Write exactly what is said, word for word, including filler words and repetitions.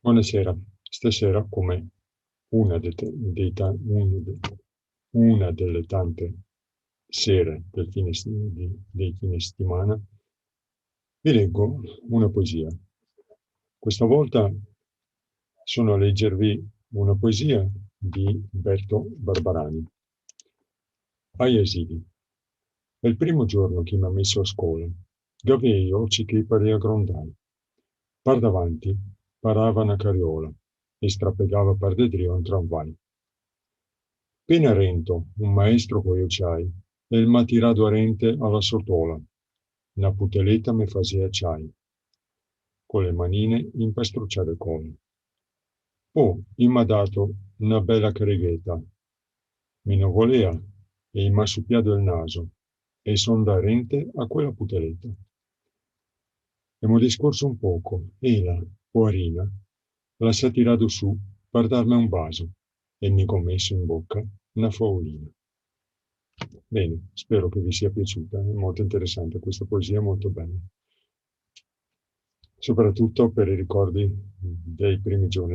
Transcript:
Bonasera. Stasera, come una de te-, dei ta-, uno de-, una dele tante sere del fine s-, di, dei fine settimana, vi leggo una poesia. Questa volta sono a leggervi una poesia di Berto Barbarani. Ai asili. El primo giorno che i m'à meso a scola, gavea i oci che i parea grondai. Par davanti parava na cariola e strapegava par de drio un tramvai. Pena rento, un maestro coi ociai, el m'à tirà doarente a la sotola. Na puteleta me fasea ciai, co le manine inpastrucià de cola. Po i m'à dato na bela caregheta. Mi no volea, e i m'à supià el naso, e so ndà rente a quela puteleta. Emo discorso un poco, ela, poarina, la s'à tirà su par darme un baso, e mi go meso in boca na faolina. Bene, spero che vi sia piaciuta, è molto interessante questa poesia, molto bella, soprattutto per i ricordi dei primi giorni